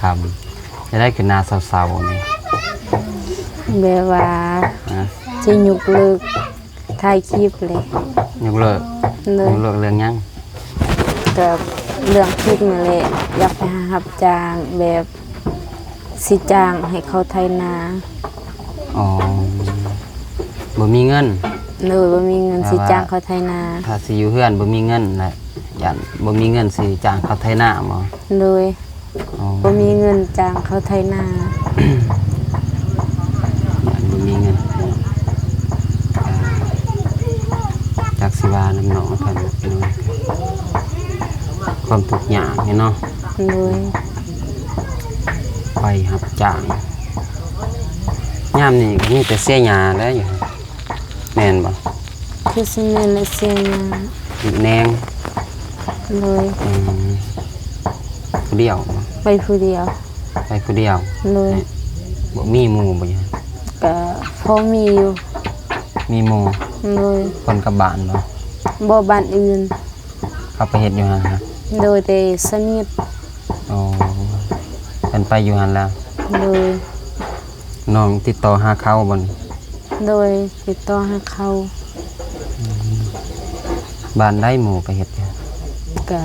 ຄັນໄດ້ຂຶ້ນໜ້າເສົ້າໆນີ້ ແບບວ່າ ຮະ ຊິຍົກເລີກຖ່າຍຄລິບເລີຍ. ຍົກເລີກ? ໂດຍ. ຍົກເລີກເລື່ອງຫຍັງ? ກໍເລື່ອງຄລິບນີ້ແຫຼະ ຢາກໄປຫາຮັບຈ້າງ ແບບຊິຈ້າງໃຫ້ເຂົາໄຖນາ. ອໍ ບໍ່ມີເງິນ? ໂດຍ ບໍ່ມີເງິນ ແບບວ່າ ຊິຈ້າງເຂົາໄຖນາ. ຖ້າຊິຢູ່ເຮືອນບໍ່ມີເງິນລະ ຢ້ານບໍ່ມີເງິນຊິຈ້າງເຂົາໄຖນາບໍ? ໂດຍ. ອໍ ບໍ່ມີເງິນຈ້າງເຂົາໄຖນາ. ຢ້ານບໍ່ມີເງິນ ອ່າ ຈັກຊິວ່ານຳນ້ອງເພິ່ນ ຄວາມທຸກຍາກນີ້ເນາະ. ໂດຍ. ໄປຮັບຈ້າງ ຍາມນີ້ກໍມີແຕ່ເສຍຫຍ້າແຫຼະຢູ່ ແມ່ນບໍ່? ຄືຊິແມ່ນແຫຼະ ເສຍຫຍ້າ ແນງ. ໂດຍ. ອືມ ຜູ້ດຽວບໍ່? ໄປຜູ້ດຽວ. ໄປຜູ້ດຽວ. ໂດຍ. ບໍ່ມີໝູ່ບໍ່ຢູ່? ກະພໍມີຢູ່. ມີໝູ່? ໂດຍ. ຄົນກັບບ້ານບໍ່? ບໍ່ ບ້ານອື່ນ. ເຂົາໄປເຮັດຢູ່ຫັ້ນຫະ? ໂດຍ ແຕ່ສະໜິດ. ໂອ້ ເພິ່ນໄປຢູ່ຫັ້ນແລ້ວ. ໂດຍ. ນ້ອງຕິດຕໍ່ຫາເຂົາບໍ່ນີ້? ໂດຍ ຕິດຕໍ່ຫາເຂົາ. ອືມ ບ້ານໃດໝູ່ໄປເຮັດຢູ່? ກະ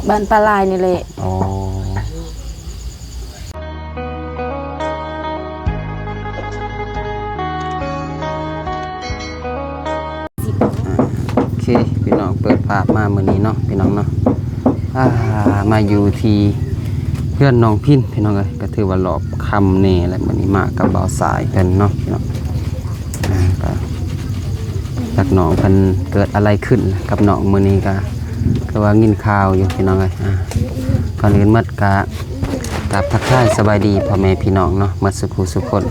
ບ້ານປາລາຍນີ້ແຫຼະ. ໂອ້ ອ່າ ໂອເຄ ພີ່ນ້ອງ ເປີດພາບມາມື້ນີ້ເນາະ ພີ່ນ້ອງເນາະ ອ່າ ມາຢູ່ທີ່ເຮືອນນ້ອງພິນ ພີ່ນ້ອງເອີຍ ກໍຖືວ່າລອບຄ່ຳແດ່ແຫຼະ ມື້ນີ້ມາກັບບ່າວສາຍເພິ່ນເນາະ ພີ່ນ້ອງ. ອ່າ ກໍຈັກນ້ອງເພິ່ນເກີດອະໄລຂຶ້ນກັບນ້ອງ ມື້ນີ້ກໍຄືວ່າຍິນຂ່າວຢູ່ ພີ່ນ້ອງເອີຍ. ອ່າ ກ່ອນອື່ນໝົດກໍກາບທັກທາຍສະບາຍດີພໍ່ແມ່ພີ່ນ້ອງເນາະ ໝົດສູ່ຜູ້ສູ່ຄົນ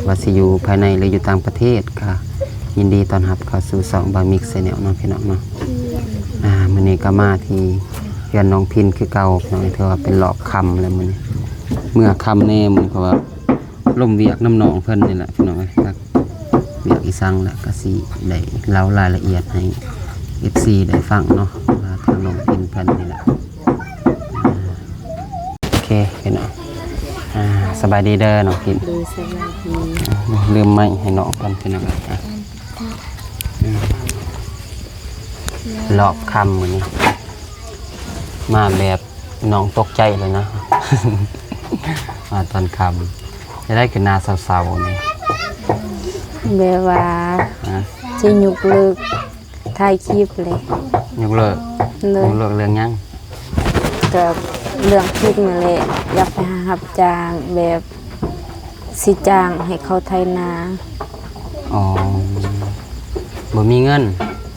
ວ່າຊິຢູ່ພາຍໃນ ຫຼື ຢູ່ຕ່າງປະເທດ ກໍ ຍິນດີຕ້ອນຮັບເຂົ້າສູ່ຊ່ອງບ່າວມິກແຊນແນວເນາະ ພີ່ນ້ອງເນາະ. ອ່າ ມື້ນີ້ກໍມາທີ່ເຮືອນນ້ອງພິນຄືເກົ່າ ພີ່ນ້ອງ ຖືວ່າເປັນລອບຄ່ຳແລ້ວມື້ນີ້ ເມື່ອຄ່ຳແດ່ມື້ນີ້ ເພາະວ່າລົມວຽກນຳນ້ອງເພິ່ນນີ້ແຫຼະ ພີ່ນ້ອງເອີຍ ຈັກວຽກອີ່ສັງແຫຼະ ກໍຊິໄດ້ເລົ່າລາຍລະອຽດໃຫ້ເອັຟຊີໄດ້ຟັງເນາະ ວ່າທາງນ້ອງພິນເພິ່ນນີ້ແຫຼະ. ໂອເຄ ພີ່ນ້ອງ ອ່າ ສະບາຍດີເດີນ້ອງພິນ. ໂດຍ ສະບາຍດີ. ລືມໄມໃຫ້ນ້ອງກ່ອນ ພີ່ນ້ອງເອີຍ. ອ່ະ ອືມ ລອບຄ່ຳມື້ນີ້ ມາແບບນ້ອງຕົກໃຈເລີຍນະ ມາຕອນຄ່ຳ ຈະໄດ້ຂຶ້ນໜ້າເສົ້າໆນີ້ ແບບວ່າ ຮະ ຊິຍົກເລີກ ຖ່າຍຄລິບເລີຍ. ຍົກເລີກ? ໂດຍ. ຍົກເລີກເລື່ອງຫຍັງ? ກໍເລື່ອງຄລິບນີ້ແຫຼະ ຢາກໄປຫາຮັບຈ້າງ ແບບຊິຈ້າງໃຫ້ເຂົາໄຖນາ. ອໍ ບໍ່ມີເງິນ?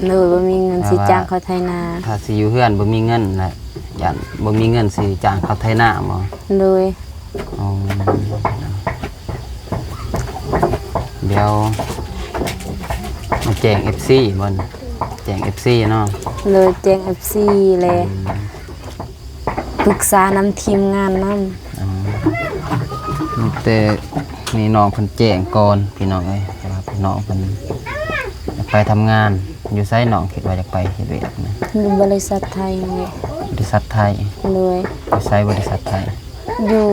ໂດຍ ບໍ່ມີເງິນ ແບບວ່າ ຊິຈ້າງເຂົາໄຖນາ. ຖ້າຊິຢູ່ເຮືອນບໍ່ມີເງິນລະ ຢ້ານບໍ່ມີເງິນຊິຈ້າງເຂົາໄຖນາບໍ? ໂດຍ. ອໍ ດຽວມາແຈ້ງເອັຟຊີບໍ? ແຈ້ງເອັຟຊີເນາະ. ໂດຍ ແຈ້ງເອັຟຊີແຫຼະ ອືມ ປຶກສານຳທີມງານນຳ. ອໍ ມີແຕ່ນີ້ນ້ອງເພິ່ນແຈ້ງກ່ອນ ພີ່ນ້ອງເອີຍ ແຕ່ວ່ານ້ອງເພິ່ນຢາກໄປທຳງານ. ຢູ່ໃສນ້ອງຄິດວ່າຢາກໄປເຮັດວຽກນະ? ຢູ່ບໍລິສັດໄທນີ້ແຫຼະ. ບໍລິສັດໄທ? ໂດຍ. ຢູ່ໃສບໍລິສັດໄທ? ຢູ່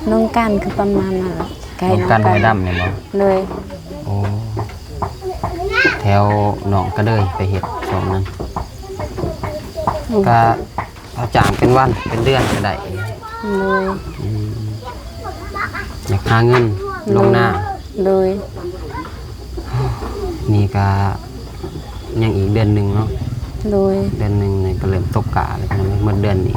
ໜອງການ ຄືປະມານນັ້ນແຫຼະ ໃກ້ໜອງການ ໜອງການຫ້ວຍດຳນີ້ບໍ? ໂດຍ. ໂອ້ ແຖວນ້ອງກໍເລີຍໄປເຮັດຊ່ວງນັ້ນ. ອືມ ກະເຂົາຈ້າງເປັນວັນເປັນເດືອນກໍໄດ້. ໂດຍ. ອືມ ຢາກຫາເງິນລົງນາ. ໂດຍ. ໂດຍ. ນີ້ກະຍັງອີກເດືອນໜຶ່ງເນາະ. ໂດຍ. ເດືອນໜຶ່ງນີ້ກະເລີ່ມຕົກກະແລ້ວ ໝົດເດືອນນີ້.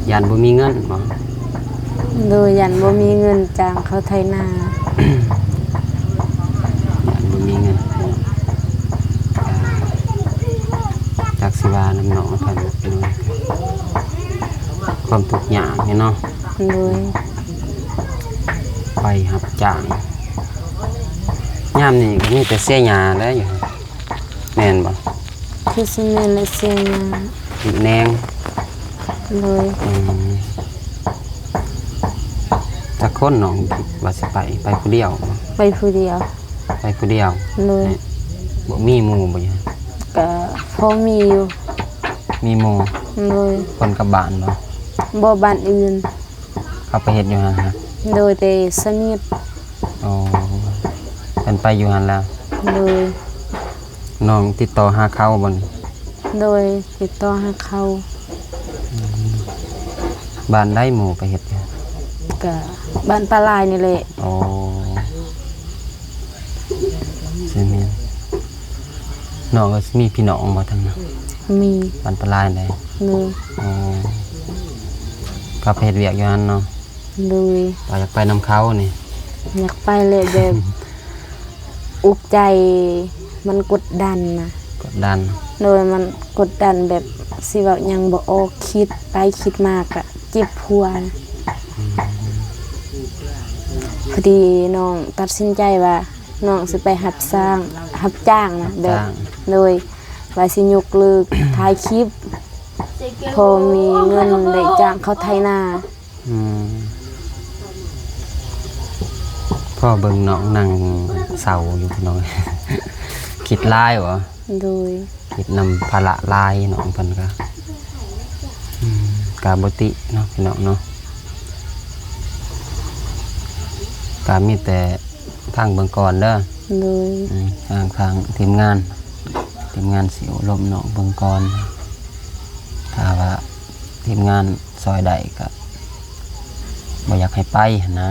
ຢ້ານບໍ່ມີເງິນບໍ? ໂດຍ ຢ້ານບໍ່ມີເງິນຈ້າງເຂົາໄຖນາ. ຢ້ານບໍ່ມີເງິນ ອ່າ ຈັກຊິວ່ານຳນ້ອງເພິ່ນ ຄວາມທຸກຍາກນີ້ເນາະ. ໂດຍ. ໄປຮັບຈ້າງ ຍາມນີ້ກໍມີແຕ່ເສຍຫຍ້າແຫຼະຢູ່ ແມ່ນບໍ່? ຄືຊິແມ່ນແຫຼະ ເສຍຫຍ້າ ແນງ. ໂດຍ. ອືມ ຈັກຄົນນ້ອງຄິດວ່າຊິໄປ? ໄປຜູ້ດຽວ? ໄປຜູ້ດຽວ. ໄປຜູ້ດຽວ. ໂດຍ. ບໍ່ມີໝູ່ບໍ່? ກະພໍມີຢູ່. ມີໝູ່? ໂດຍ ຄົນກັບບ້ານບໍ່? ບໍ່ ບ້ານອື່ນ. ເຂົາໄປເຮັດຢູ່ຫັ້ນຫະ? ໂດຍ ແຕ່ສະໜິດ. ໂອ້ ເພິ່ນໄປຢູ່ຫັ້ນແລ້ວ? ໂດຍ. ນ້ອງຕິດຕໍ່ຫາເຂົາບໍ່ນີ້? ໂດຍ ຕິດຕໍ່ຫາເຂົາ. ອືມ ບ້ານໃດໝູ່ໄປເຮັດຢູ່? ກະບ້ານປາລາຍນີ້ແຫຼະ. ໂອ້ ຊິແມ່ນ. ນ້ອງກໍມີພີ່ນ້ອງບໍ່ທາງນັ້ນ? ມີ. ບ້ານປາລາຍໃດ? ໂດຍ. ໂອ້ ກໍໄປເຮັດວຽກຢູ່ຫັ້ນເນາະ? ໂດຍ. ວ່າຢາກໄປນຳເຂົານີ້? ຢາກໄປແຫຼະ ແບບ ອຸກໃຈ ມັນກົດດັນນະ. ກົດດັນ. ໂດຍ ມັນກົດດັນແບບຊິເວົ້າຫຍັງບໍ່ອອກ ຄິດໄປຄິດມາກະເຈັບຫົວ. ອືມ ພໍດີນ້ອງຕັດສິນໃຈວ່ານ້ອງຊິໄປຮັບຈ້າງ ຮັບຈ້າງນະ ຮັບຈ້າງ ແບບ ໂດຍ ວ່າຊິຍົກເລີກຖ່າຍຄລິບ ພໍມີເງິນໄດ້ຈ້າງເຂົາໄຖນາ. ອືມ ພໍເບິ່ງນ້ອງນັ່ງເສົ້າຢູ່ພີ່ນ້ອງ ຄິດຫຼາຍບໍ່? ໂດຍ. ຄິດນຳພາລະຫຼາຍນ້ອງເພິ່ນກະ ອືມ ກະບໍ່ຕິເນາະພີ່ນ້ອງເນາະ ກະມີແຕ່ຟັງເບິ່ງກ່ອນເດີ. ໂດຍ. ອືມ ທາງ ທາງທີມງານ ທີມງານຊິໂອ້ລົມນ້ອງເບິ່ງກ່ອນ ຖ້າວ່າທີມງານຊ່ອຍໄດ້ກະບໍ່ຢາກໃຫ້ໄປຫັ້ນນະ.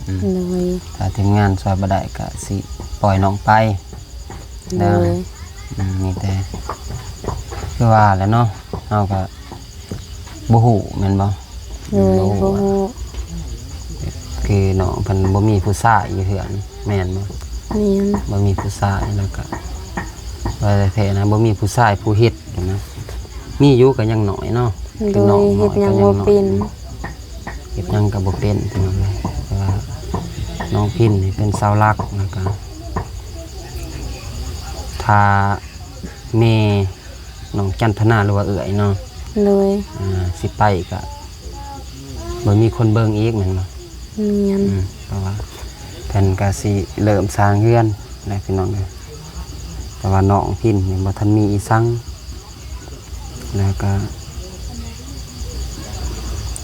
ອືມ ໂດຍ. ຖ້າທີມງານຊ່ອຍບໍ່ໄດ້ກະຊິປ່ອຍນ້ອງໄປ. ໂດຍ. ອືມ ມີແຕ່ຄືວ່າແຫຼະເນາະ ເຮົາກະບໍ່ຮູ້ແມ່ນບໍ່? ໂດຍ. ອືມ ບໍ່ຮູ້ ບໍ່ຮູ້ ຄືນ້ອງເພິ່ນບໍ່ມີຜູ້ຊາຍຢູ່ເຮືອນ ແມ່ນບໍ່? ແມ່ນ. ບໍ່ມີຜູ້ຊາຍ ແລ້ວກະວ່າແທ້ໆນະ ບໍ່ມີຜູ້ຊາຍຜູ້ເຮັດຫັ້ນນະ ມີຢູ່ກະຍັງໜ້ອຍເນາະ. ໂດຍ. ເຮັດຫຍັງບໍ່ເປັນ ເຮັດຫຍັງກໍບໍ່ເປັນ ພີ່ນ້ອງເອີຍ ແຕ່ວ່ານ້ອງພິນນີ້ເປັນເສົາຫຼັກ ແລ້ວກໍຖ້າແມ່ນ້ອງຈັນທະນາ ຫຼືວ່າເອື້ອຍເນາະ. ໂດຍ. ອ່າ ຊິໄປກໍບໍ່ມີຄົນເບິ່ງອີກແມ່ນບໍ່? ແມ່ນ. ອືມ ເພາະວ່າເພິ່ນກໍຊິເລີ່ມສ້າງເຮືອນແຫຼະ ພີ່ນ້ອງເອີຍ ແຕ່ວ່ານ້ອງພິນນີ້ບໍ່ທັນມີອີ່ສັງ. ແລ້ວກະ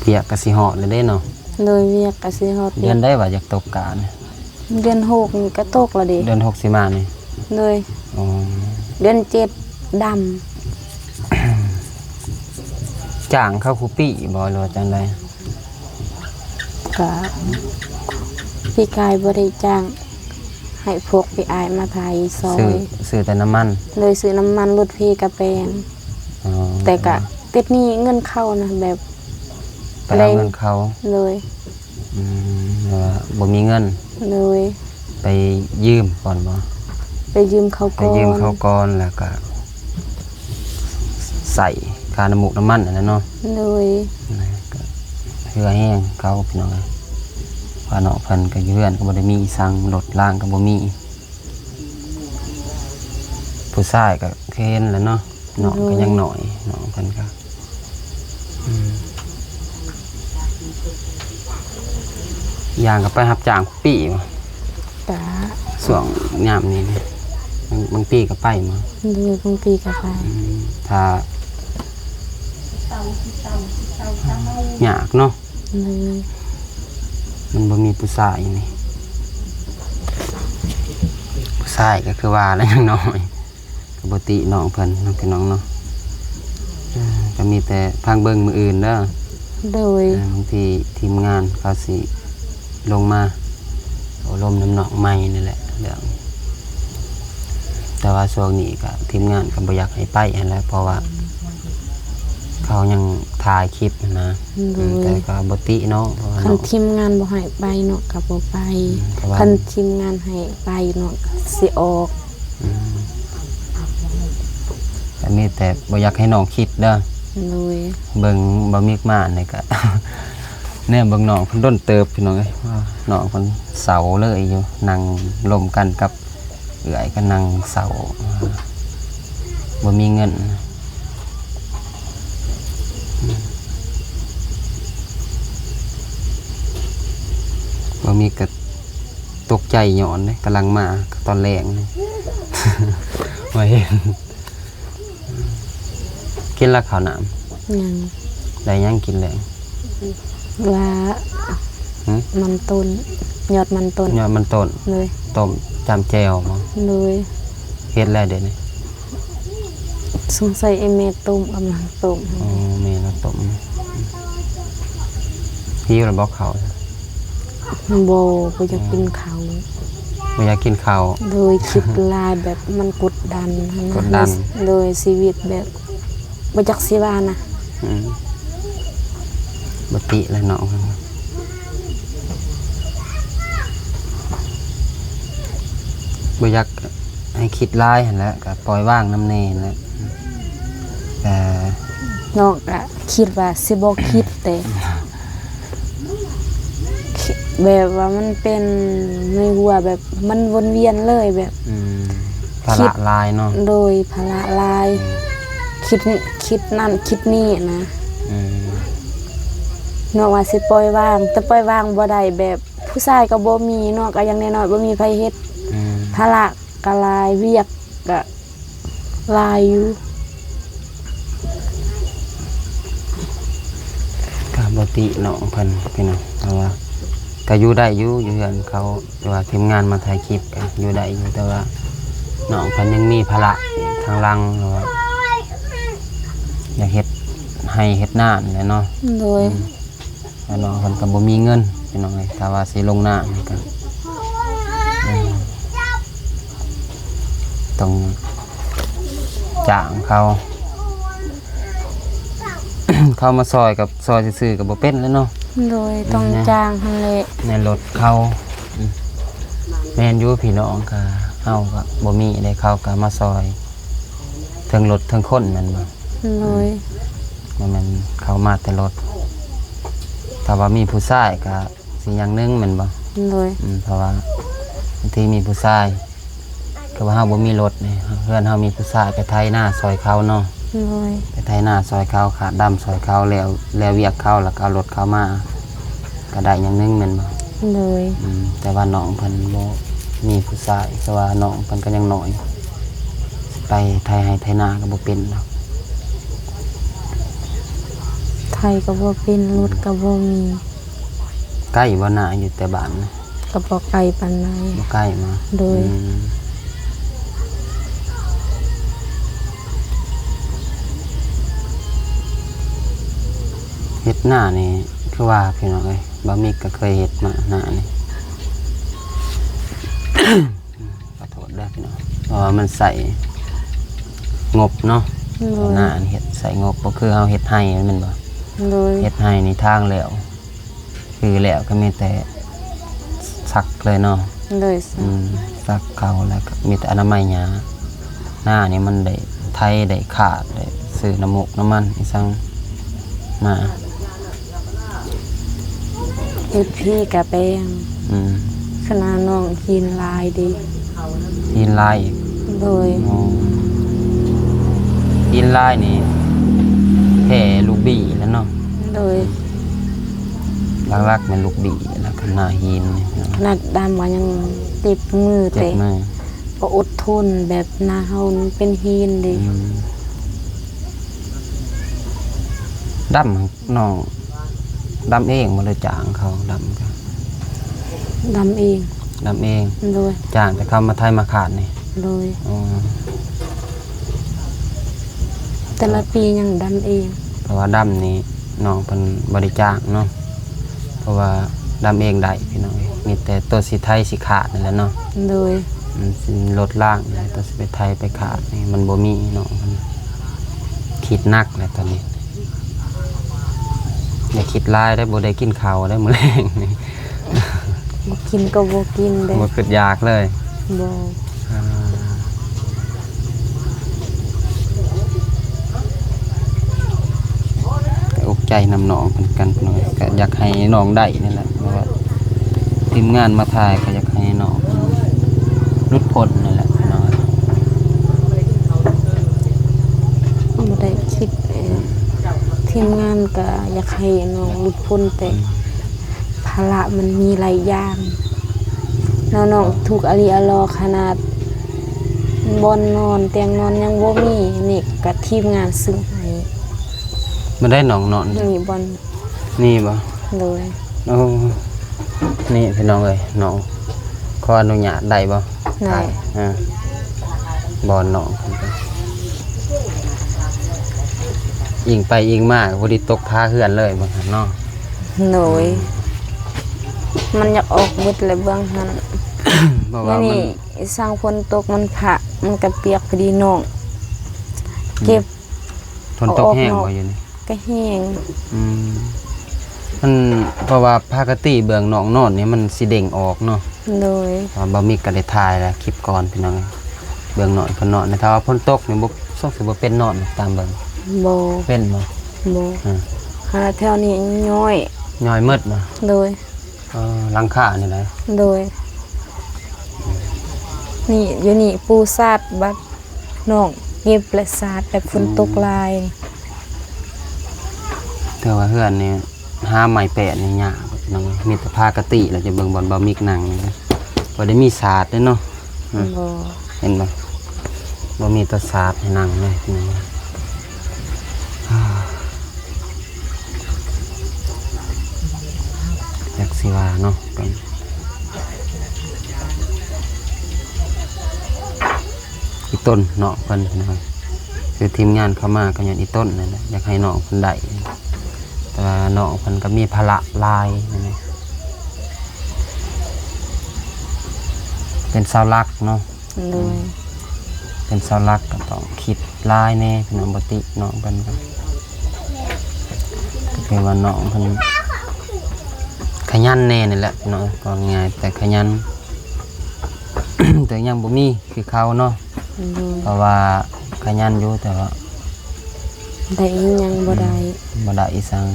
ວຽກກະຊິຮອດແລ້ວເດ້ເນາະ. ໂດຍ. ວຽກກະຊິຮອດ ເດືອນໃດວ່າຢາກຕົກກະນີ້? ເດືອນຫົກນີ້ກະຕົກແລ້ວເດ້. ເດືອນຫົກຊິມານີ້? ໂດຍ. ອໍ ເດືອນເຈັດດຳ. ຈ້າງເຂົາຄູ່ປີບໍ່ ຫຼືວ່າຈັ່ງໃດ? ກະປີກາຍບໍ່ໄດ້ຈ້າງ ໃຫ້ພວກພີ່ອ້າຍມາໄຖຊ່ອຍ. ຊື້ ຊື້ແຕ່ນ້ຳມັນ? ໂດຍ. ຊື້ນ້ຳມັນລົດພີກະແປງ. ອໍ ແຕ່ກະຕິດໜີ້ເງິນເຂົານະ ແບບໄປເອົາເງິນເຂົາ. ໂດຍ. ອືມ ແຕ່ວ່າບໍ່ມີເງິນ. ໂດຍ. ໄປຢືມກ່ອນບໍ່? ໄປຢືມເຂົາກ່ອນ. ໄປຢືມເຂົາກ່ອນ ແລ້ວກະໃຊ້ຄ່ານ້ຳມູກນ້ຳມັນຫັ້ນແຫຼະເນາະ. ໂດຍ. ນະ ກະເຫື່ອແຮງເຂົາ ພີ່ນ້ອງເອີຍ ວ່າເນາະ ເພິ່ນກະຢູ່ເຮືອນກະບໍ່ໄດ້ມີອີ່ສັງ ລົດລາງກະບໍ່ມີ. ຜູ້ຊາຍກະຄືເຫັນແຫຼະເນາະ ນ້ອງກະຍັງ ໂດຍ ນ້ອຍ ນ້ອງເພິ່ນກະ ອືມ ຢ່າງກໍໄປຮັບຈ້າງຄູ່ປີບໍ່? ກະ ຊ່ວງຍາມນີ້ນີ້ ບາງ ບາງປີກໍໄປບໍ່? ໂດຍ. ບາງປີກໍໄປ. ອືມ ຖ້າ ຍາກເນາະ. ໂດຍ. ມັນບໍ່ມີຜູ້ຊາຍນີ້ ຜູ້ຊາຍກໍຄືວ່າແຫຼະ ຍັງນ້ອຍ. ກໍບໍ່ຕິນ້ອງເພິ່ນເນາະ ພີ່ນ້ອງເນາະ ເອີ ກໍມີແຕ່ຟັງເບິ່ງມື້ອື່ນເດີ. ໂດຍ. ເອີ ບາງທີທີມງານເຂົາຊິລົງມາໂອ້ລົມນຳນ້ອງໃໝ່ນີ້ແຫຼະເລື່ອງ ແຕ່ວ່າຊ່ວງນີ້ກໍທີມງານກໍບໍ່ຢາກໃຫ້ໄປຫັ້ນແຫຼະ ເພາະວ່າເຂົາຍັງຖ່າຍຄລິບຫັ້ນນະ. ໂດຍ. ອືມ ແຕ່ກໍບໍ່ຕິເນາະ ເພາະວ່າ ຄັນທີມງານບໍ່ໃຫ້ໄປເນາະ ກໍບໍ່ໄປ. ອືມ ຄັນທີມງານໃຫ້ໄປເນາະ ກໍຊິອອກ. ອືມ ກໍມີແຕ່ບໍ່ຢາກໃຫ້ນ້ອງຄິດເດີ. ໂດຍ. ເບິ່ງບ່າວມິກມານີ້ກະ ແນມເບິ່ງນ້ອງເພິ່ນດົນເຕີບ ພີ່ນ້ອງເອີຍ. ນ້ອງເພິ່ນເສົ້າເລີຍຢູ່ ນັ່ງລົມກັນກັບເອື້ອຍກໍນັ່ງເສົ້າ ບໍ່ມີເງິນ. ບໍ່ມີກະຕົກໃຈຍ້ອນເດ້ ກຳລັງມາຕອນແລງນີ້ ມາເຫັນ. ກິນລະເຂົ້ານ້ຳ? ຍັງ ໄດ້ຫຍັງກິນແລງ? ວ່າ ຫຶ? ມັນຕົ້ນ ຍອດມັນຕົ້ນ ຍອດມັນຕົ້ນ ໂດຍ ຕົ້ມຈ້ຳແຈ່ວບໍ? ໂດຍ ເຮັດແລ້ວເດນີ້? ສົງໄສອີ່ແມ່ຕົ້ມ ກຳລັງຕົ້ມ ອໍ ແມ່ລາວຕົ້ມ. ຫິວແລ້ວບໍ່ເຂົ້າ? ບໍ່ ບໍ່ຢາກກິນເຂົ້າ ບໍ່ຢາກກິນເຂົ້າ. ໂດຍ ຄິດຫຼາຍ ແບບມັນກົດດັນຫັ້ນນະ ກົດດັນ ໂດຍ ຊີວິດແບບ ບໍ່ຈັກຊິວ່ານະ. ອືມ ບໍ່ຕິແຫຼະເນາະ ບໍ່ຢາກໃຫ້ຄິດຫຼາຍຫັ້ນແຫຼະ ກະປ່ອຍວາງນຳແດ່ຫັ້ນແຫຼະ. ກະ ນ້ອງກະຄິດວ່າຊິບໍ່ຄິດ ແຕ່ ແບບວ່າມັນເປັນໃນຫົວ ແບບມັນວົນວຽນເລີຍ ແບບ ອືມ ພາລະຫຼາຍເນາະ. ໂດຍ ພາລະຫຼາຍ ອືມ ຄິດ ຄິດນັ້ນຄິດນີ້ນະ. ອືມ ນ້ອງວ່າຊິປ່ອຍວາງ ແຕ່ປ່ອຍວາງບໍ່ໄດ້ ແບບຜູ້ຊາຍກໍບໍ່ມີເນາະ ກໍຢ່າງໜ້ອຍໆບໍ່ມີໃຜເຮັດ. ອືມ ພາລະກໍຫຼາຍ ວຽກກໍ ຫຼາຍຢູ່. ກະບໍ່ຕິນ້ອງເພິ່ນພີ່ນ້ອງ ເພາະວ່າກະຢູ່ໄດ້ຢູ່ ຢູ່ເຮືອນເຂົາ ແຕ່ວ່າທີມງານມາຖ່າຍຄລິບກະຢູ່ໄດ້ຢູ່ ແຕ່ວ່ານ້ອງເພິ່ນຍັງມີພາລະທາງຫຼັງ ເພາະວ່າຢາກເຮັດໄຮ່ເຮັດນານີ້ແຫຼະເນາະ. ໂດຍ ອືມ ແລ້ວນ້ອງເພິ່ນກໍບໍ່ມີເງິນພີ່ນ້ອງເອີຍ ຖ້າວ່າຊິລົງນານີ້ກໍ ເອີ ຕ້ອງຈ້າງເຂົາ ເຂົາມາຊ່ອຍກັບຊ່ອຍຊື່ໆກໍບໍ່ເປັນແລ້ວເນາະ. ໂດຍ ອືມ ຕ້ອງຈ້າງຫັ້ນແຫຼະ ໃນລົດເຂົາ. ອືມ ແມ່ນຢູ່ພີ່ນ້ອງ ກະເຮົາກໍບໍ່ມີເດ້ ເຂົາກໍມາຊ່ອຍ ເຖິງລົດເຖິງຄົນແມ່ນບໍ່? ໂດຍ ບໍ່ແມ່ນເຂົາມາແຕ່ລົດ ຖ້າວ່າມີຜູ້ຊາຍກະຊິຢ່າງໜຶ່ງແມ່ນບໍ່? ໂດຍ ອືມ ເພາະວ່າບາງທີມີຜູ້ຊາຍ ຄືວ່າເຮົາບໍ່ມີລົດນີ້ ເຮືອນເຮົາມີຜູ້ຊາຍໄປໄຖນາຊ່ອຍເຂົາເນາະ. ໂດຍ ໄປໄຖນາຊ່ອຍເຂົາ ຂາດດຳຊ່ອຍເຂົາ ແລ້ວ ແລ້ວວຽກເຂົາ ແລ້ວກໍເອົາລົດເຂົາມາ ກໍໄດ້ຢ່າງໜຶ່ງແມ່ນບໍ່? ໂດຍ ອືມ ແຕ່ວ່ານ້ອງເພິ່ນບໍ່ມີຜູ້ຊາຍ ແຕ່ວ່ານ້ອງເພິ່ນກໍຍັງນ້ອຍ ຊິໄປໄຖໄຮ່ໄຖນາກໍບໍ່ເປັນດອກ. ໄຖກໍບໍ່ເປັນ ລົດກໍບໍ່ມີ. ໃກ້ບໍ່ ນາຢູ່ແຕ່ບ້ານນະ? ກໍບໍ່ໄກປານໃດ. ບໍ່ໃກ້ມາ? ໂດຍ ອືມ ເຮັດນານີ້ຄືວ່າ ພີ່ນ້ອງເອີຍ ບ່າວມິກກໍເຄີຍເຮັດມາ ນານີ້ ຂໍໂທດເດີພີ່ນ້ອງ ເພາະວ່າມັນໃຊ້ງົບເນາະ. ໂດຍ ນານີ້ເຮັດໃຊ້ງົບ ບໍ່ຄືເຮົາເຮັດໄຮ່ແມ່ນບໍ່? ໂດຍ ເຮັດໄຮ່ນີ້ທາງແລ້ວ ຄືແລ້ວກໍມີແຕ່ສັກເລີຍເນາະ. ໂດຍ ອືມ ສັກເຂົ້າ ແລ້ວກໍມີແຕ່ອະນາໄມຫຍ້າ. ນານີ້ມັນໄດ້ໄຖໄດ້ຄາດ ໄດ້ຊື້ນ້ຳໝູກນ້ຳມັນອີ່ສັງມາ. ເຮັດພີກະແປງ. ອືມ ຂະໜາດນ້ອງຫີນຫຼາຍເດ. ຫີນຫຼາຍອີກ? ໂດຍ ອໍ ຫີນຫຼາຍນີ້ແພ້ລູກບີແລ້ວເນາະ. ໂດຍ ຫຼັກໆແມ່ນລູກບີ ແລ້ວກໍໜ້າຫີນນີ້ ຂະໜາດດຳກໍຍັງເຈັບມື ເຈັບມື ແຕ່ກໍອົດທົນ ແບບໜ້າເຮົາມັນເປັນຫີນເດ. ອືມ ດຳ ນ້ອງດຳເອງບໍ່ ຫຼືຈ້າງເຂົາດຳ? ດຳເອງ. ດຳເອງ. ໂດຍ. ຈ້າງແຕ່ເຂົາມາໄຖມາຄາດນີ້. ໂດຍ. ອໍ ແຕ່ລະປີຍັງດຳເອງ. ເພາະວ່າດຳນີ້ນ້ອງເພິ່ນບໍ່ໄດ້ຈ້າງເນາະ ເພາະວ່າດຳເອງໄດ້ພີ່ນ້ອງເອີຍ ມີແຕ່ໂຕຊິໄຖຊິຄາດນີ້ແຫຼະເນາະ. ໂດຍ. ອືມ ລົດລ້າງ ໂຕຊິໄປໄຖໄປຄາດນີ້ມັນບໍ່ມີເນາະ ເພິ່ນຄິດໜັກແລ້ວຕອນນີ້. ຢ່າຄິດຫຼາຍເດີ ບໍ່ໄດ້ກິນເຂົ້າເດີມື້ແລງນີ້. ບໍ່ກິນກໍບໍ່ກິນເດ້. ບໍ່ຄິດຢາກເລີຍ? ບໍ່. ອ່າ ກໍອົກໃຈນຳນ້ອງເພິ່ນຄືກັນ ເພິ່ນກໍຢາກໃຫ້ນ້ອງໄດ້ນັ້ນແຫຼະ ເພາະວ່າທີມງານມາຖ່າຍກໍຢາກໃຫ້ນ້ອງເພິ່ນຫຼຸດພົ້ນນັ້ນແຫຼະພີ່ນ້ອງ. ບໍ່ໄດ້ຄິດເອງ ທີມງານກໍຢາກໃຫ້ນ້ອງຫຼຸດພົ້ນ ແຕ່ ອືມ ພາລະມັນມີຫຼາຍຢ່າງເນາະ ນ້ອງທຸກອະລີອະລໍຂະໜາດ ບ່ອນນອນ ຕຽງນອນຍັງບໍ່ມີ ນີ້ກະທີມງານຊື້ໃຫ້. ບໍ່ໄດ້ນ້ອງນອນ ນີ້ບ່ອນ ນີ້ບໍ່? ໂດຍ ໂອ້ ນີ້ພີ່ນ້ອງເອີຍ ນ້ອງຂໍອະນຸຍາດໄດ້ບໍ່? ໄດ້ ຖ່າຍ ເອີ ບ່ອນນ້ອງ ອີງໄປອີງມາກໍພໍດີຕົກຝາເຮືອນເລີຍ ບໍ່ຊັ້ນເນາະ? ໂດຍ ອືມ ມັນຢາກອອກເບິດແຫຼະເບື້ອງຫັ້ນ ເພາະວ່າມັນ ມື້ນີ້ ອີສັງຝົນຕົກມັນພະ ມັນກະປຽກພໍດີນ້ອງ ອືມ ເກັບ ຝົນຕົກແຮງບໍ່ຢູ່ນີ້? ກະແຮງ ອືມ ມັນ ເພາະວ່າປົກກະຕິເບື້ອງນ້ອງນອນນີ້ມັນຊິເດັ່ງອອກເນາະ ໂດຍ ວ່າບ່າວມິກກໍໄດ້ຖ່າຍແລ້ວຄລິບກ່ອນພີ່ນ້ອງ ເບື້ອງນອນເພິ່ນນອນ ຖ້າວ່າຝົນຕົກນີ້ບໍ່ ສົງໄສບໍ່ເປັນນອນຕາມເບິ່ງ ບໍ່ ເປັນບໍ່? ບໍ່ ອືມ ຫາແຖວນີ້ຍ້ອຍ ຍ້ອຍໝົດບໍ່? ໂດຍ ເອີ ຫຼັງຄານີ້ແຫຼະ ໂດຍ ນີ້ ຢູ່ນີ້ປູສາດ ບັດນ້ອງເກັບແລະສາດ ແບບຝົນຕົກ ອືມ ຫຼາຍ ແຕ່ວ່າເຮືອນນີ້ຫາໄມ້ແປ້ນນີ້ຍາກ ພີ່ນ້ອງ ມີແຕ່ປົກກະຕິ ແລ້ວຈະເບິ່ງບ່ອນບ່າວມິກນັ່ງນີ້ ບໍ່ໄດ້ມີສາດເດ້ເນາະ ອືມ ບໍ່ ເຫັນບໍ່? ບໍ່ມີໂຕະສາດໃຫ້ນັ່ງເລີຍ ພີ່ນ້ອງ ຈັກຊິວ່າເນາະ ເປັນ ອີຕົ້ນເນາະ ເພິ່ນ ຄືທີມງານເຂົ້າມາກໍຍ້ອນອີຕົ້ນນັ້ນແຫຼະ ຢາກໃຫ້ນ້ອງເພິ່ນໄດ້ ແຕ່ວ່ານ້ອງເພິ່ນກໍມີພາລະຫຼາຍ ເປັນເສົາຫຼັກເນາະ ໂດຍ ເປັນເສົາຫຼັກກໍຕ້ອງຄິດຫຼາຍແດ່ ພີ່ນ້ອງ ບໍ່ຕິນ້ອງເພິ່ນກໍ ກໍຄືວ່ານ້ອງເພິ່ນຂະຫຍັນແດ່ນີ້ແຫຼະເນາະ ເວົ້າງ່າຍ ແຕ່ຂະຫຍັນ ແຕ່ຍັງບໍ່ມີຄືເຂົາເນາະ ໂດຍ ເພາະວ່າຂະຫຍັນຢູ່ ແຕ່ວ່າໄດ້ອີຫຍັງບໍ່ໄດ້ ອືມ ບໍ່ໄດ້ອີສັງ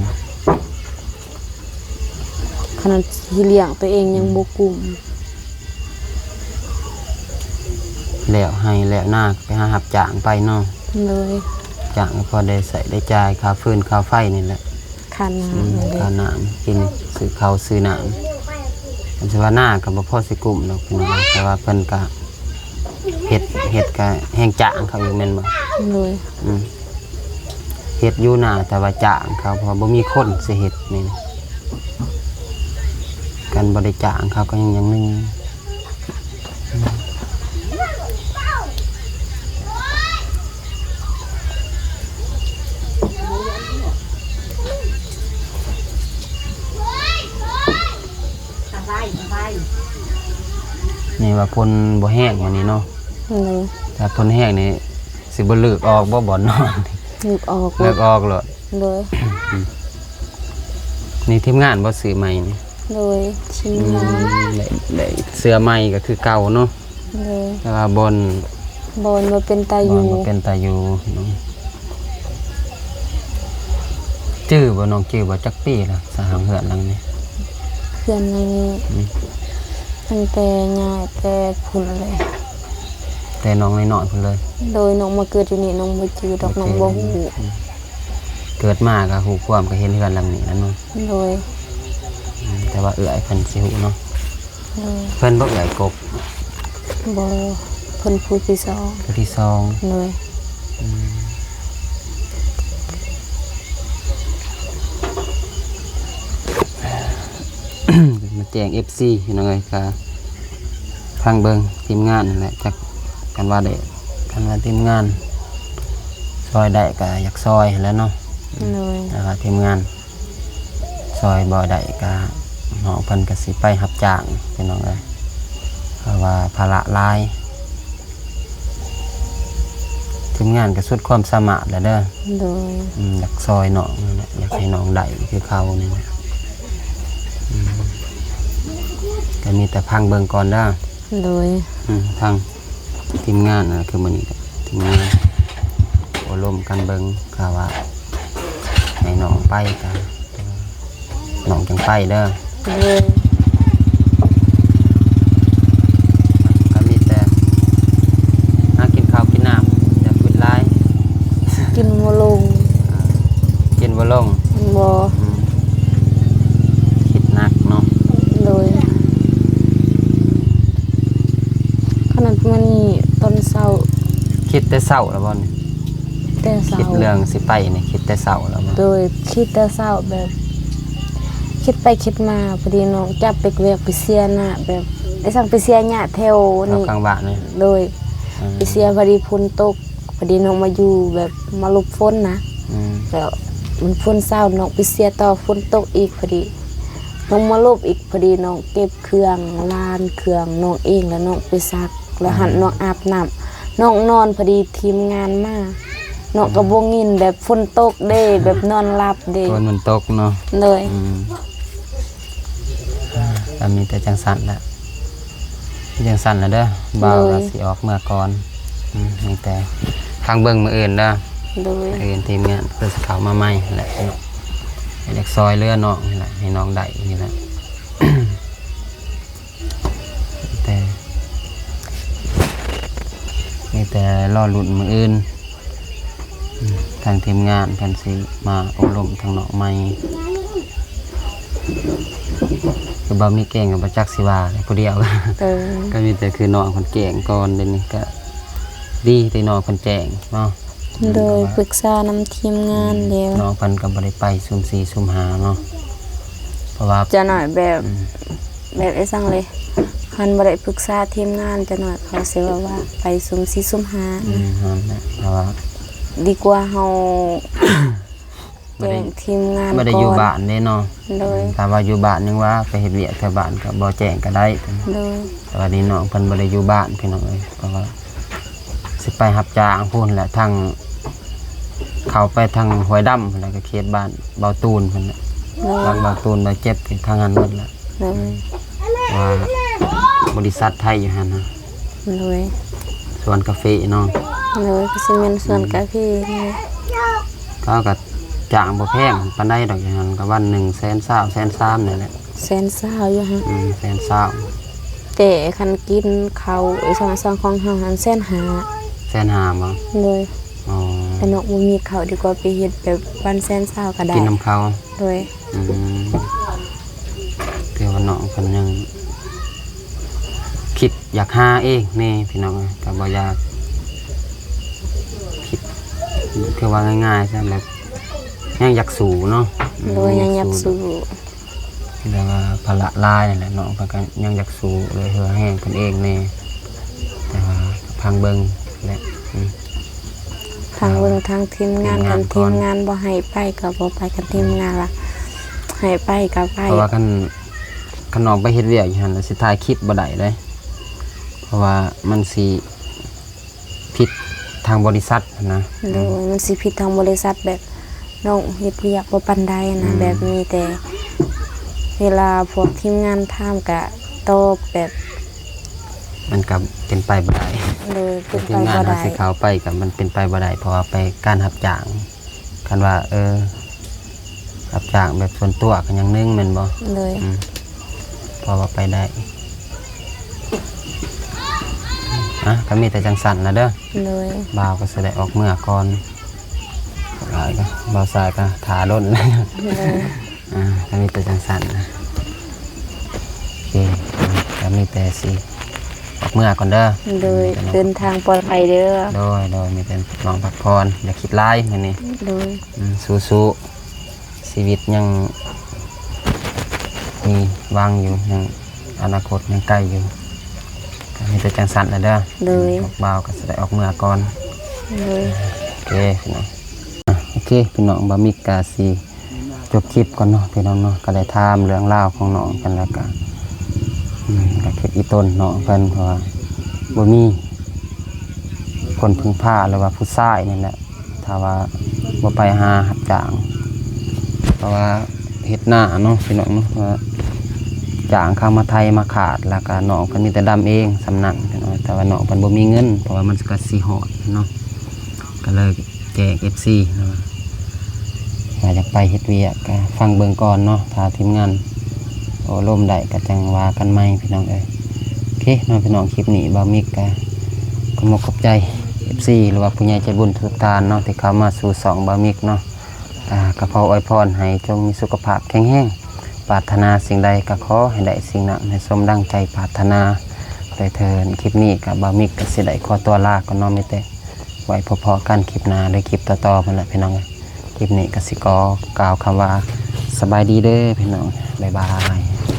ຂະໜາດຊິລ້ຽງຕົວເອງຍັງ ອືມ ບໍ່ກຸ້ມ ແລ້ວໄຮ່ແລ້ວນາກໍໄປຫາຮັບຈ້າງໄປເນາະ ໂດຍ ຈ້າງກໍພໍໄດ້ໃຊ້ໄດ້ຈ່າຍຄ່າຟືນຄ່າໄຟນີ້ແຫຼະ ຄ່ານ້ຳ ອືມ ນັ້ນເດ້ ຄ່ານ້ຳກິນ ຊື້ເຂົ້າຊື້ນ້ຳ ຄັນຊິວ່ານາກໍບໍ່ພໍຊິກຸ້ມດອກພີ່ນ້ອງ ແຕ່ວ່າເພິ່ນກໍເຮັດ ເຮັດກໍແຮ່ງຈ້າງເຂົາອີກແມ່ນບໍ່? ໂດຍ ອືມ ເຮັດຢູ່ນາ ແຕ່ວ່າຈ້າງເຂົາ ເພາະວ່າບໍ່ມີຄົນຊິເຮັດນີ້ ຄັນບໍ່ໄດ້ຈ້າງເຂົາກໍຍັງຢ່າງໜຶ່ງ. ນີ້ວ່າຝົນບໍ່ແຮງມື້ນີ້ເນາະ ໂດຍ ຖ້າຝົນແຮງນີ້ຊິບໍ່ລຶກອອກບໍ່ ບ່ອນນອນ? ລຶກອອກ ລຶກອອກໂລດ ໂດຍ ນີ້ທີມງານບໍ່ຊື້ໃໝ່ນີ້? ໂດຍ ທີມງານ ອືມ ໄດ້ ໄດ້ເສື້ອໃໝ່ກໍຄືເກົ່າເນາະ ໂດຍ ແຕ່ວ່າບ່ອນ ບ່ອນບໍ່ເປັນຕາຢູ່ ບ່ອນບໍ່ເປັນຕາຢູ່ເນາະ. ຈື່ບໍ່ ນ້ອງຈື່ບໍ່ ຈັກປີລະ ສ້າງເຮືອນຫຼັງນີ້? ເຮືອນຫຼັງນີ້ ອືມ ຕັ້ງແຕ່ຍ້າຍແຕ່ພຸ້ນເລີຍ ແຕ່ນ້ອງນ້ອຍໆພຸ້ນເລີຍ? ໂດຍ ນ້ອງມາເກີດຢູ່ນີ້ ນ້ອງບໍ່ຈື່ດອກ ນ້ອງບໍ່ຮູ້ ອືມ ເກີດມາກໍຮູ້ຄວາມ ກໍເຫັນເຮືອນຫຼັງນີ້ແລ້ວເນາະ ໂດຍ ອືມ ແຕ່ວ່າເອື້ອຍເພິ່ນຊິຮູ້ເນາະ ໂດຍ ເພິ່ນບໍ່ເອື້ອຍກົກ? ບໍ່ ເພິ່ນຜູ້ທີສອງ ຜູ້ທີສອງ ໂດຍ ອືມ ມາແຈ້ງເອັບຊີ ພີ່ນ້ອງເອີຍ ກະຟັງເບິ່ງທີມງານນັ້ນແຫຼະ ຈັກ ຄັນວ່າໄດ້ ຄັນວ່າທີມງານຊ່ອຍໄດ້ກະຢາກຊ່ອຍຫັ້ນແຫຼະເນາະ ໂດຍ ແຕ່ວ່າທີມງານ ຊ່ອຍບໍ່ໄດ້ກະ ນ້ອງເພິ່ນກະຊິໄປຮັບຈ້າງ ພີ່ນ້ອງເອີຍ ເພາະວ່າພາລະຫຼາຍ ທີມງານກະສຸດຄວາມສາມາດແລ້ວເດີ ໂດຍ ອືມ ຢາກຊ່ອຍນ້ອງນັ້ນແຫຼະ ຢາກໃຫ້ນ້ອງໄດ້ຄືເກົ່ານີ້ແຫຼະ ອືມ ກະມີແຕ່ຟັງເບິ່ງກ່ອນເດີ ໂດຍ ອືມ ທາງທີມງານ ເອີ ຄືມື້ນີ້ກະທີມງານໂອ້ລົມກັນເບິ່ງ ຖ້າວ່າໃຫ້ນ້ອງໄປກະ ນ້ອງຈັ່ງໄປເດີ ໂດຍ ກະມີແຕ່ຫາກິນເຂົ້າກິນນ້ຳ ຢ່າຄິດຫຼາຍ ກິນບໍ່ລົງ ກິນບໍ່ລົງ ບໍ່ ອືມ ຄິດໜັກເນາະ ໂດຍ ຂະໜາດມື້ນີ້ຕອນເຊົ້າ ຄິດແຕ່ເຊົ້າລະບໍ່ນີ້? ແຕ່ເຊົ້າ ຄິດເລື່ອງຊິໄປນີ້ ຄິດແຕ່ເຊົ້າແລ້ວບໍ່? ໂດຍ ຄິດແຕ່ເຊົ້າ ແບບ ຄິດໄປຄິດມາ ພໍດີນ້ອງຈັບໄປແວະໄປເສຍໜ້າ ແບບໄດ້ສັ່ງໄປເສຍຫຍ້າແຖວນີ້ ແຖວກາງບ້ານນີ້ ໂດຍ ອືມ ໄປເສຍ ພໍດີຝົນຕົກ ພໍດີນ້ອງມາຢູ່ແບບມາຫຼົບຝົນນະ ອືມ ແລ້ວມັນຝົນເຊົາ ນ້ອງໄປເສຍຕໍ່ ຝົນຕົກອີກ ພໍດີນ້ອງມາຫຼົບອີກ ພໍດີນ້ອງເກັບເຄື່ອງ ຫຼານເຄື່ອງນ້ອງເອງ ແລ້ວນ້ອງໄປຊັກ ແລ້ວຫັ້ນ ອືມ ນ້ອງອາບນ້ຳ ນ້ອງນອນ ພໍດີທີມງານມາ ນ້ອງກໍ ອືມ ບໍ່ຍິນ ແບບຝົນຕົກເດ້ ແບບນອນຫຼັບເດ້ ຝົນມັນຕົກເນາະ ໂດຍ ອືມ ກໍມີແຕ່ຈັ່ງຊັ້ນແຫຼະ ມີຈັ່ງຊັ້ນແຫຼະເດີ ບ່າວ ໂດຍ ກໍຊິອອກເມືອກ່ອນ ອືມ ມີແຕ່ຟັງເບິ່ງມື້ອື່ນເດີ ໂດຍ ມື້ອື່ນທີມງານເພິ່ນຊິເຂົ້າມາໃໝ່ແຫຼະເນາະ ຢາກຊ່ອຍເຫຼືອນ້ອງນີ້ແຫຼະ ໃຫ້ນ້ອງໄດ້ນີ້ແຫຼະ ແຕ່ ມີແຕ່ລໍລຸ້ນມື້ອື່ນ ທາງທີມງານເພິ່ນຊິມາອົບຮົມທາງນ້ອງໃໝ່ ຄືບໍ່ມີແກງກໍບໍ່ຈັກຊິວ່າແຫຼະ ຜູ້ດຽວ ເອີ ກໍມີແຕ່ຄືນ້ອງເພິ່ນແຈ້ງກ່ອນ ດຽວນີ້ກໍດີທີ່ນ້ອງເພິ່ນແຈ້ງເນາະ ໂດຍ ອືມ ປຶກສານຳທີມງານ ອືມ ແລ້ວ ນ້ອງເພິ່ນກໍບໍ່ໄດ້ໄປຊຸມສີ່ຊຸມຫ້າເນາະ ເພາະວ່າ ຈະໜ້ອຍແບບ ອືມ ແບບໄອ້ສັງເລີຍ ຄັນບໍ່ໄດ້ປຶກສາທີມງານ ຈະໜ້ອຍເຂົາຊິເວົ້າວ່າໄປຊຸມສີ່ຊຸມຫ້າ ອືມ ຫັ້ນແຫຼະ ແຕ່ວ່າ ດີກວ່າເຮົາ ບໍ່ໄດ້ ແຈ້ງທີມງານ ບໍ່ໄດ້ຢູ່ ກ່ອນ ບ້ານເດ້ເນາະ ໂດຍ ອືມ ຖ້າວ່າຢູ່ບ້ານຍັງວ່າໄປເຮັດວຽກແຖວບ້ານກໍບໍ່ແຈ້ງກໍໄດ້ ໂດຍ ແຕ່ວ່ານີ້ນ້ອງເພິ່ນບໍ່ໄດ້ຢູ່ບ້ານພີ່ນ້ອງເອີຍ ເພາະວ່າຊິໄປຮັບຈ້າງພຸ້ນແຫຼະ ທາງ ເຂົ້າໄປທາງຫ້ວຍດຳພຸ້ນແຫຼະ ກໍເຂດບ້ານບ່າວຕູນພຸ້ນແຫຼະ ໂດຍ ບ້ານບ່າວຕູນ ບ່າວເຈັບ ທາງນັ້ນໝົດແຫຼະ ໂດຍ ວ່າບໍລິສັດໄທຢູ່ຫັ້ນນະ ໂດຍ ສວນກາເຟເນາະ ໂດຍ ກໍຊິແມ່ນສວນກາເຟນີ້ແຫຼະ ເຂົາກໍຈ້າງບໍ່ແພງປານໃດດອກ ຢູ່ຫັ້ນກໍວັນໜຶ່ງແສນຊາວ ແສນສາມນີ້ແຫຼະ ແສນຊາວຢູ່ຫັ້ນ ອືມ ແສນຊາວ ແຕ່ຄັນກິນເຂົ້າ ອີ່ຫຍັງຂອງເຮົາຫັ້ນແສນຫ້າ ແສນຫ້າບໍ່? ໂດຍ ອໍ ແຕ່ນ້ອງບໍ່ມີເຂົ້າ ດີກວ່າໄປເຮັດແບບວັນແສນຊາວກໍໄດ້ ກິນນຳເຂົາ ໂດຍ ອືມ ແຕ່ວ່ານ້ອງເພິ່ນຍັງຄິດຢາກຫາເອງແດ່ພີ່ນ້ອງເອີຍ ກໍບໍ່ຢາກຄິດ ຄືວ່າງ່າຍໆຊະ ແບບຍັງຢາກສູ້ເນາະ ໂດຍ ອືມ ຍັງຢາກສູ້ ແຕ່ວ່າພາລະຫຼາຍນັ້ນແຫຼະ ນ້ອງເພິ່ນກໍຍັງຢາກສູ້ດ້ວຍເຫື່ອແຮງເພິ່ນເອງແດ່ ແຕ່ວ່າຟັງເບິ່ງແຫຼະ ອືມ ທາງເບິ່ງທາງທີມງານ ທີມງານ ຄັນທີມງານບໍ່ໃຫ້ໄປກໍບໍ່ໄປ ຄັນທີມງານວ່າໃຫ້ໄປກໍໄປ ເພາະວ່າຄັນ ຄັນນ້ອງໄປເຮັດວຽກຢູ່ຫັ້ນ ຊິຖ່າຍຄລິບບໍ່ໄດ້ເດ້ ເພາະວ່າມັນຊິຜິດທາງບໍລິສັດຫັ້ນນະ ໂດຍ ມັນຊິຜິດທາງບໍລິສັດ ແບບນ້ອງເຮັດວຽກບໍ່ປານໃດນະ ອືມ ແບບມີແຕ່ເວລາພວກທີມງານຖາມກະຕອບແບບ ມັນກໍເປັນໄປບໍ່ໄດ້ ໂດຍ ເປັນໄປບໍ່ໄດ້ ທີມງານເຮົາຊິເຂົ້າໄປກໍມັນເປັນໄປບໍ່ໄດ້ ເພາະວ່າໄປການຮັບຈ້າງ ຄັນວ່າ ເອີ ຮັບຈ້າງແບບສ່ວນຕົວກໍຢ່າງໜຶ່ງແມ່ນບໍ່? ໂດຍ ອືມ ພໍວ່າໄປໄດ້ ອ່ະ ກໍມີແຕ່ຈັ່ງຊັ້ນລະເດີ ໂດຍ ບ່າວກໍຊິໄດ້ອອກເມືອກ່ອນ ຫຼາຍກໍ ບ່າວຊາຍກໍຖ້າດົນ ໂດຍ ອ່າ ກໍມີແຕ່ຈັ່ງຊັ້ນນະ ໂອເຄ ກໍມີແຕ່ຊິອອກເມືອກ່ອນເດີ ໂດຍ ເດີນທາງປອດໄພເດີ ໂດຍ ໂດຍ ມີແຕ່ນ້ອງພັກຜ່ອນ ຢ່າຄິດຫຼາຍມື້ນີ້ ໂດຍ ອືມ ສູ້ໆ ຊີວິດຍັງມີຫວັງຢູ່ ຍັງ ອະນາຄົດຍັງໄກຢູ່ ກໍມີແຕ່ຈັ່ງຊັ້ນລະເດີ ໂດຍ ພວກບ່າວກໍຊິໄດ້ອອກເມືອກ່ອນ ໂດຍ ໂອເຄ ພີ່ນ້ອງ ອ່ະ ໂອເຄ ພີ່ນ້ອງ ບ່າວມິກກໍຊິ ຈົບຄລິບກ່ອນເນາະພີ່ນ້ອງເນາະ ກໍໄດ້ຖາມເລື່ອງລາວຂອງນ້ອງເພິ່ນ ແລ້ວກໍ ອືມ ກໍຄິດອີ່ຕົນນ້ອງເພິ່ນ ເພາະວ່າບໍ່ມີຄົນເພິ່ງພາ ຫຼືວ່າຜູ້ຊາຍນີ້ແຫຼະ ຖ້າວ່າບໍ່ໄປຫາຮັບຈ້າງ ເພາະວ່າເຮັດນາເນາະພີ່ນ້ອງເນາະ ວ່າຈ້າງເຂົາມາໄຖມາຂາດ ແລ້ວກໍນ້ອງເພິ່ນມີແຕ່ດຳເອງສ່ຳນັ້ນ ແຕ່ວ່ານ້ອງເພິ່ນບໍ່ມີເງິນ ເພາະວ່າມັນກໍຊິຮອດເນາະ ກໍເລີຍ ແຈ້ງເອັຟຊີເນາະ ວ່າຢາກໄປເຮັດວຽກ ກໍຟັງເບິ່ງກ່ອນເນາະ ຖ້າທີມງານໂອ້ລົມໄດ້ກໍຈັ່ງວ່າກັນໃໝ່ພີ່ນ້ອງເອີຍ ໂອເຄເນາະພີ່ນ້ອງ ຄລິບນີ້ບ່າວມິກກໍຂອບອົກຂອບໃຈເອັຟຊີ ຫຼືວ່າຜູ້ໃຫຍ່ໃຈບຸນທຸກທ່ານເນາະ ທີ່ເຂົ້າມາສູ່ຊ່ອງບ່າວມິກເນາະ ອ່າ ກໍຂໍອວຍພອນໃຫ້ຈົ່ງມີສຸຂະພາບແຂງແຮງ ປາດຖະໜາສິ່ງໃດກໍຂໍໃຫ້ໄດ້ສິ່ງນັ້ນ ໃຫ້ສົມດັ່ງໃຈປາດຖະໜາ ໂດຍເຖິງຄລິບນີ້ກໍບ່າວມິກກໍຊິໄດ້ຂໍຕົວລາກ່ອນເນາະ ມີແຕ່ ໄວ້ພົບພໍ້ກັນຄລິບໜ້າ ຫຼື ຄລິບຕໍ່ໆ ພຸ້ນແຫຼະພີ່ນ້ອງ. ຄລິບນີ້ກໍຊິຂໍກ່າວຄຳວ່າ ສະບາຍດີເດີພີ່ນ້ອງ ບາຍບາຍ.